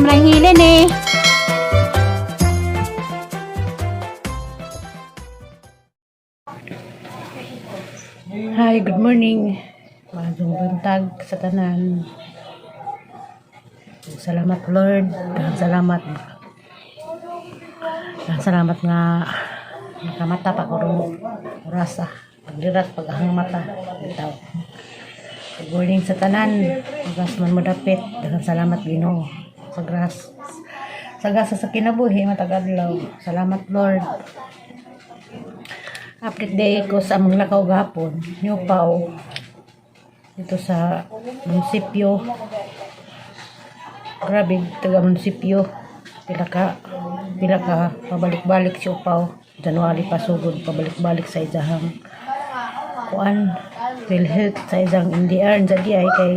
Rang hilin eh. Hi, good morning. Maayong buntag sa tanan. Salamat, Lord. Daghang salamat. Daghang salamat nga nakamata pa ko rong oras ah. Paglirat pag ahang mata. Bitaw. Good morning sa tanan. Oras man mo dapit. Daghang salamat, Ginoo. Sa gras. Sa gasa sa kinabuhi matag adlaw. Salamat, Lord. Update day ko sa among lakaw gahapon. New Pau. Dito sa munisipyo. Grabe, taga munisipyo. Pila ka pabalik-balik si Upaw. January pa sugod, pabalik-balik sa isahang kuan, PhilHealth sa isang NDR sa di ay kay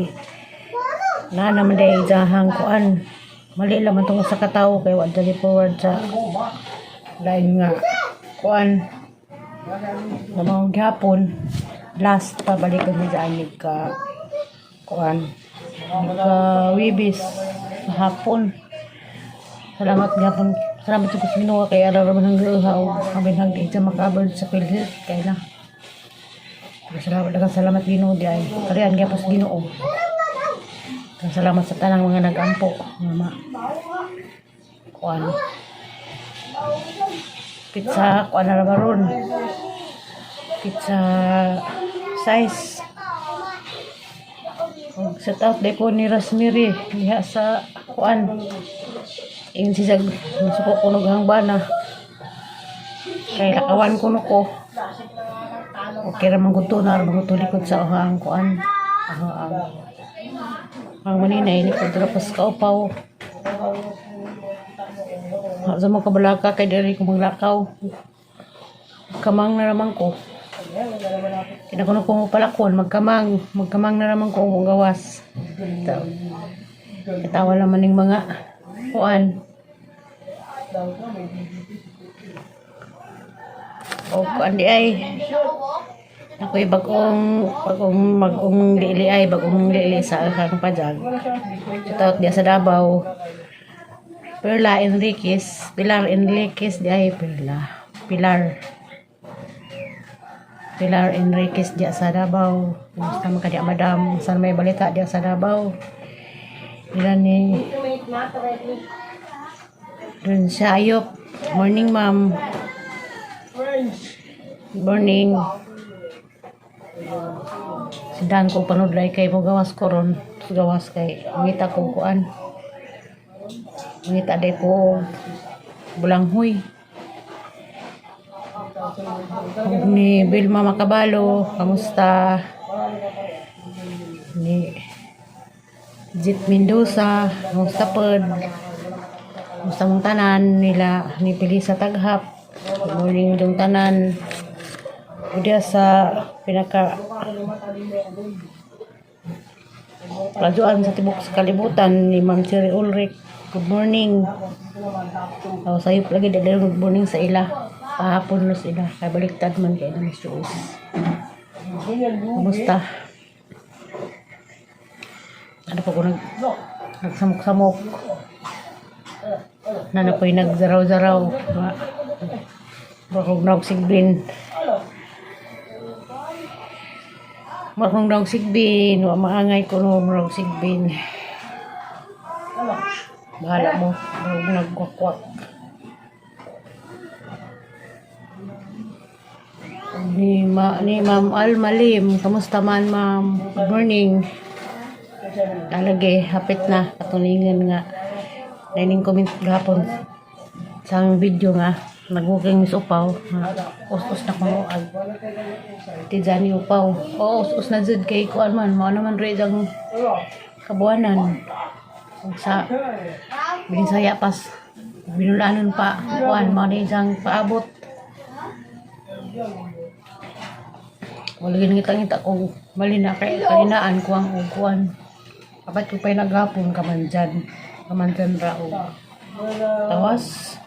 naa naman day isahang kuan, mali lang man tungod sa katawo kay wa dali forward sa lain nga kuan sa mga gihapon. Last pabalik ko ni anig ka kuan ka Webes sa hapon. Salamat gihapon, salamat sa Ginoo kay ara ra man ang gauha og kabinhag di siya makaabot sa PhilHealth kay na. Pero salamat, daghang salamat, Ginoo di ay kalian gyapon sa Ginoo. Daghang salamat sa tanang mga nagampo nga ma kuan pizza kuan na ra ron pizza size. Og shout out day ko ni Rasmiri diha sa kuan. Ingon siya masuko ko nog bana kay lakawan ko no ko. Okay ra man gud to, na ra man gud to likod sa ang kuan. Ang maninay likod ra pas kaupaw. Sa mo kabalaka kay diri ko maglakaw. Kamang na naman ko. Kina kuno ko palakon, magkamang, magkamang na naman ko ang gawas. Katawa naman ning mga kuan. O kuan di ay. Ako'y bagong bagong bagong lili ay bagong lili sa akang pajag. Shout out diya sa Davao. Perla Enriquez, Pilar Enriquez di ay Perla. Pilar. Pilar Enriquez diya sa Davao. Kumusta man ka diya, madam? Saan may balita diya sa Davao? Ila ni Dun siya ayop. Morning, ma'am. Morning. Sidan ko panudlay kay mo gawas ko ron. Gawas kay ngita ko kuan. Ngita day ko bulanghoy. Ug ni Vilma Makabalo, kamusta? Ni Jit Mendoza, kamusta pod? Kamusta mong tanan nila ni Pelisa Taghap? Good morning dong tanan. Udah sa pinaka radyoan sa tibok sa kalibutan ni Ma'am Cherry Ulrich. Good morning. Oh, sayop lagi dahil good morning sa ila. Pahapon no sila. Kay baliktad man kay nang shoes. Kumusta? Ano pa ko nagsamok-samok. Nana ko'y nagzaraw-zaraw. Bakong nagsigbin. Marhong daw sigbin, wa maangay ko no marhong sigbin. Bahala mo, marhong nagwakwak. Ni Ma'am Almalim, kamusta man, ma'am? Good morning. Talagi, hapit na, katulingan nga. Naining comment gahapon sa ang video nga, nag-walking Miss Upaw, nga, us-us na kuno ag Tijani Upaw. Oo, us-us na jud kay kuan man, mao naman rin ang kabuanan. Ug sa Binisaya pas binulanon pa kuan mao ni isang paabot. Wala ngita-ngita kong mali na kay kalinaan ko ang og kuan. Kapat ko pa'y naghapon kamanjan. Kamanjan ra og tawas.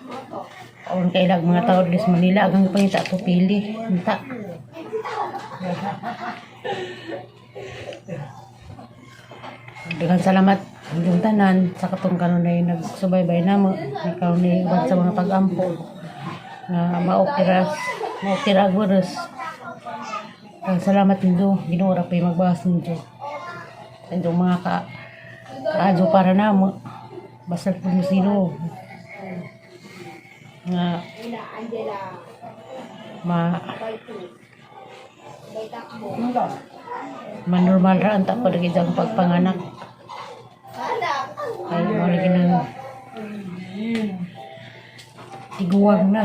Aron kay ilag mga tao diri sa Manila agang pangita to pili. Unta. Daghang salamat. Inyong tanan sa katong kanunay nagsubaybay namo nakaw ni uban sa mga pag-ampo nga maokiras maokira agwaras. Ang salamat ninyo, Ginoo ra pa'y magbahas ninyo sa inyong mga ka kaadyo para namo. Basta po mo sino nga ma manormal ra anta pa lagi ang pagpanganak ay mo lagi nang tiguang na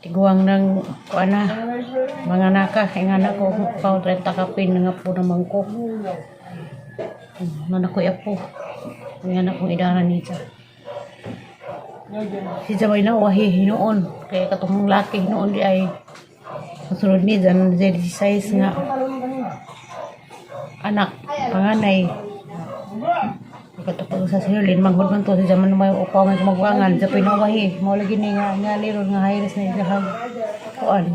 tiguang ng kuan na mga naka kay nga na ko pao 30 kapin nga po naman ko nanakoy apo nga na kong idaran niya si Jabay na wahi hinuon kay katong laki hinuon di ay kasunod ni Jan 16 nga anak panganay. Katapag sa silin manghud man to si Jaman may upaw may magwangan sa pinawahi mo lagi ni nga nga liron nga high risk na ilahang kuan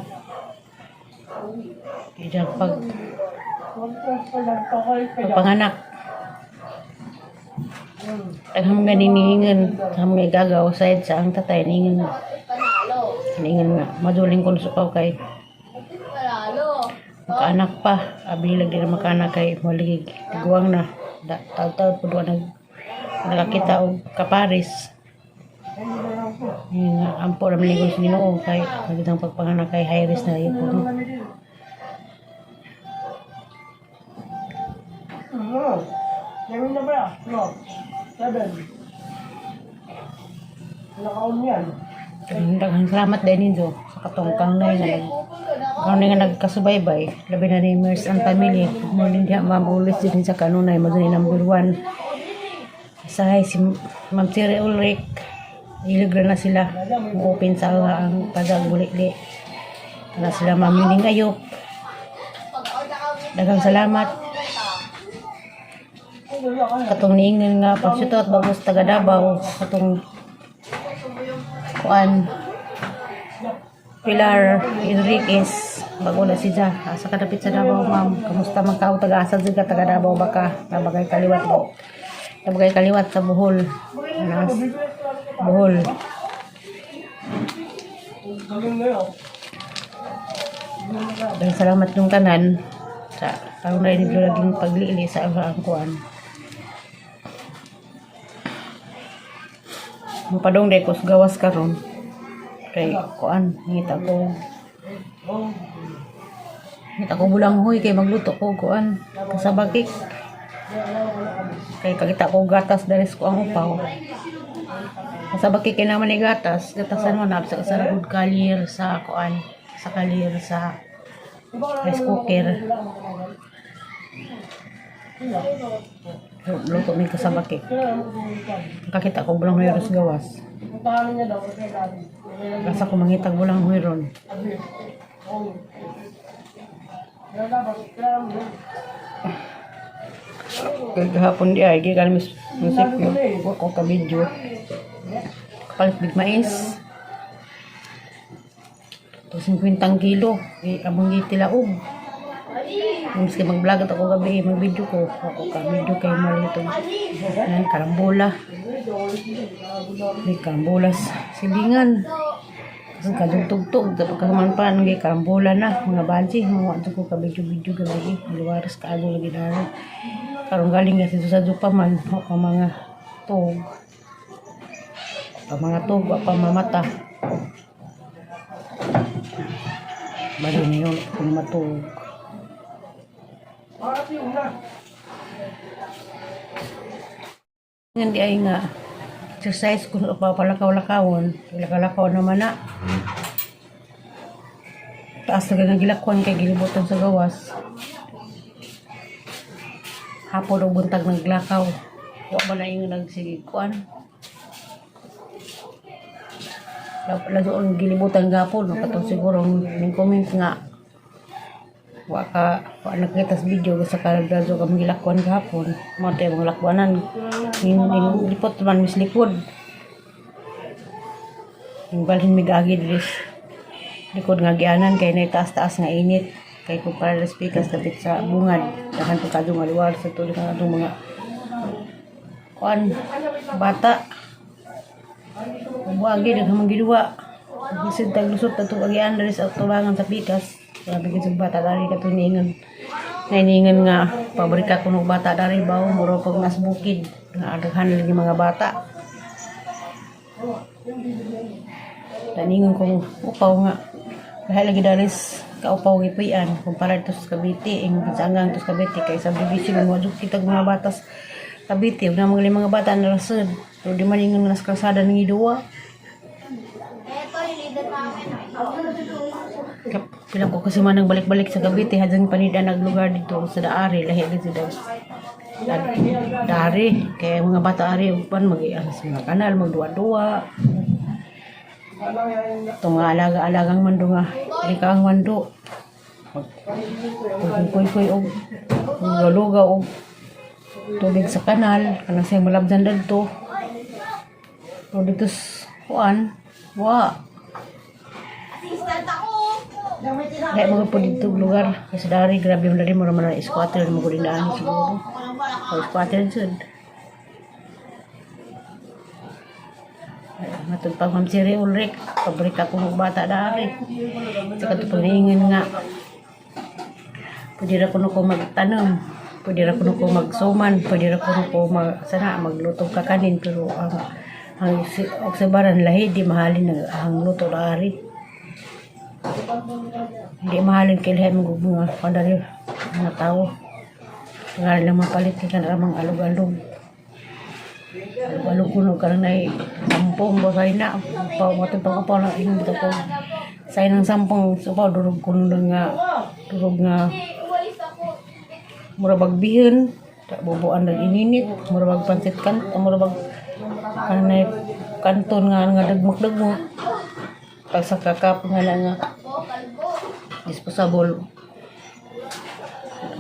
ijang pag pagpanganak. Ang mga niningan sa mga gagaw side sa ang tatay ningan ningan nga maduling kon sa kay makaanak pa abi lagi na makaanak kay maligig tiguang na da taud-taud pud wa nag nakakita og kaparis. Yun nga, ampo ra man sa Ginoo kay pagitang pagpanganak kay high risk na yun po. Gawin na ba? No. Seven. Naka-on yan. Daghang salamat din ninyo sa katong kanunay nga nag kanunay nga nagkasubaybay labi na ni Mers ang family. Good morning diha, Ma'am Ulis din sa kanunay mo din number 1. Sahay si Ma'am Siri Ulrich, ilig na sila open sa ang pagagbuli na sila Ma'am Mining Ayop. Daghang salamat katong niingin nga pagsutot bagos taga Davao katong kuan Pilar Enriquez, bago na siya asa ka dapit sa Davao, ma'am? Kamusta man ka? Taga asa jud ka? Taga Davao ba ka? Nabagay kaliwat mo, nabagay kaliwat sa Bohol. Nas Bohol. Galing na yun. Daghang salamat yung tanan sa karon ninyo laging pagliili sa ang kuan. Mapadong day ko sa gawas karon kay kuan ngita ko bulanghoy kay magluto ko kuan kasabakik kay kakita ko gatas dalis ko ang upaw kasabakik kay naman ni gatas gatasan mo na sa sa good kalir sa kuan sa kalir sa rice cooker. Luto mi kasabakik, kakita ko bulanghoy ros gawas. Puntahan niya daw kasi dati. Asa ko mangitag bulanghoy ron. Abi. Oh. Kaya dapat, kaya mo yun. Kay gahapon di ay gikan mis munisipyo wa ko ka video. Kapalit big mais. To 50 kilo di among gitilaog. Miski mag-vlog at ako gabi, mag-video ko. Ako ka video kay malito. Yan, karambola. May karambola sa silingan. Kasi kadugtugtog, dapat ka man pa, nang karambola na, mga baji, mga ato ko ka video-video gabi, luwaras ka ago lagi daro. Karong galing nga sa pa man, wa pa mga tug. Pa mga tug, wa pa mamata. Bali niyo, kung matug. Bakit yung una? Hindi ay nga, exercise kung papalakaw-lakawon, lakaw-lakaw naman na. Taas na ganang gilakwan kay gilibutan sa gawas. Hapon o buntag naglakaw. Wa ba na yung nagsige kuan? Ladoon gilibutan gapon no katong siguro ning comment nga wa ka wa nakita sa video sa kalado ka gilakwan gapon mo tayo mga lakwanan ning ning lipot man mis likod ning balhin mig agi diri likod nga gianan kay nay taas-taas nga init. Kay kung para sa pikas dapit sa bungad, daghan pa kadtong aliwar sa tuloy nga atong mga kuan bata. Buagi daghan man giduwa. Bisin tag lusot atong agian diri sa tubangan sa pikas. Grabe gid sa bata dari katong niingon. Nainingan nga pabrika kuno bata dari bawo muro pag nas bukid nga daghan lagi mga bata. Taningon kong upaw nga dahil lagi dalis kaupaw gipuy-an kumpara dito sa Cavite ing sanggang to sa Cavite kay sa BBC mo jud kitag mga batas Cavite ug na mga mga bata na rasud pero di man ingon nga nas kalsada ning duwa. Pila ko kasi man ang balik-balik sa Cavite hadang panida naglugar dito sa Daari lahi gid sa Daari kay mga bata ari upan mag sa mga kanal magduwa-duwa. Itong mga alaga-alagang mando nga ikaw ang mando kuy-kuy og lugaw og tubig sa kanal kanang siya malabdan dadto. Pero dito sa kuan wa Assistant ako. dahil mga po dito lugar kasi dari grabe mo dari mo naman ang squatter mo ko daan siguro Ako lang wala o squatter jud. Matod pa Ma'am Siri Ulrich, paborito ko og bata dari. Sa katong nga pwede ra kuno ko magtanom, pwede ra kuno ko magsuman, pwede ra kuno ko mag, sana magluto og kakanin pero ang og sabaran lahi di mahalin ang luto dari. Hindi mahalin kay lahi mga mga pandari mga tao. Nga lang mapalit kay kanang mga alog-alog. Alog-alog kuno kanang nay sampung ba say na pa matod pa ko na ingon bitaw ko. Say nang sampung so pa durog kuno na nga durog nga Uwalis ako. mura bag bihon ta bubuan nag ininit mura bag pansit kan mura bag kanay kanton nga nga dagmak-dagmo pag sa kakap nga na nga Kalbo, kalbo. disposable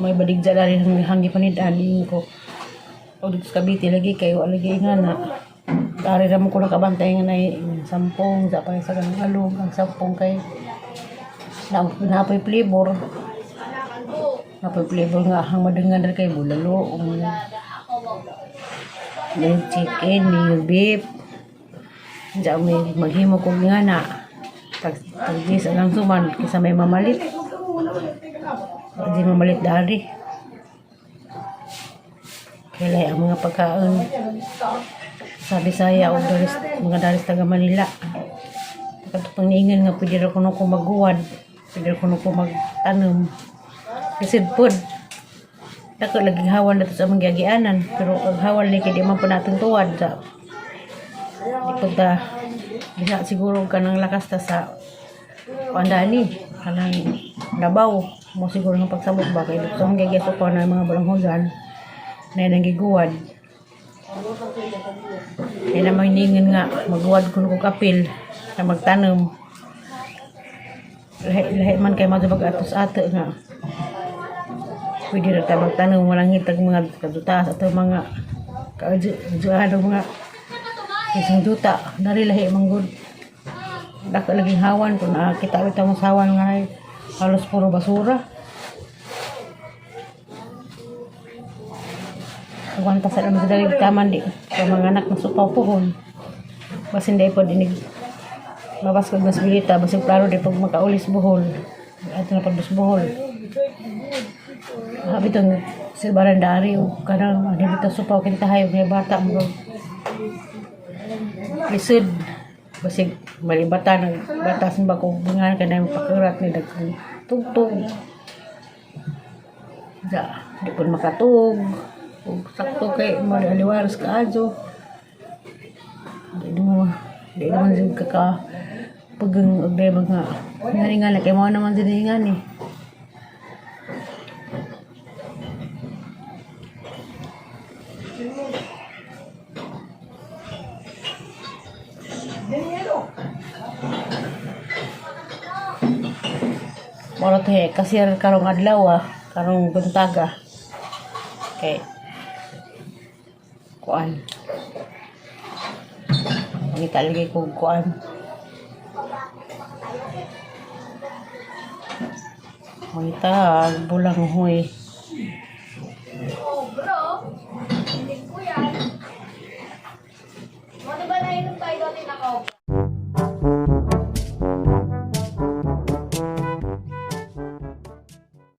may badigja dari hang hanggi panid-an ko o dito sa Cavite lagi kayo lagi nga na dari ra mo ko nakabantay nga nay sampung sa pa sa kanang alog ang sampung kay na napoy flavor Wala, kalbo. napoy flavor nga ang madangan diri kay bulalo o Ako, wag. may chicken may beef. Diyan may maghimo ko nga na tag tagis ang suman kaysa may mamalit di mamalit dari kaya ang mga pagkaon sa Bisaya o daris, mga daris taga Manila. Katong niingan nga pwede ra kuno ko maghuwad, pwede ra kuno ko magtanom. Kasi pod dako lagi hawan nato sa among giagianan pero ang hawan ni kay di man po natin tuwad sa di po ta diha siguro kanang lakas ta sa kuan ni kanang labaw mo siguro ng pagsabot ba kay sa among giagiaso ko na mga balanghogan na nang giguwad kaya naman ningan nga maghuwad kuno ko kapil na magtanom lahi, lahi man kay madubag atos ato nga pwede ra ta magtanom walang hitag mga kadutas ato mga kaadyo mga isang duta dari lahi manggod dako laging hawan kung nakakita bitaw mo sa hawan nga ay halos puro basura. Agwanta sa naman sa dalig taman di sa mga anak na supaw puhon. Basin di po dinig mabas kog nas bilita basig klaro di pag makaulis buhol. Ato na pagbus buhol. Habi tong silbaran dari o kanang ano bitaw supaw kintahay og may bata mo lisod basig malibata nag batas ba ko bungan kanang pakurat ni dagkong tugtog da di pud makatug ug sakto kay maliwaras ka adyo di mo di naman jud ka ka pagang og day mga ngani nga kay mao naman jud ni ngani. Moro to eh, kasi karong adlaw ah, karong buntaga. Kay kuan. Mangita lagi kog kuan. Mangitag bulanghoy.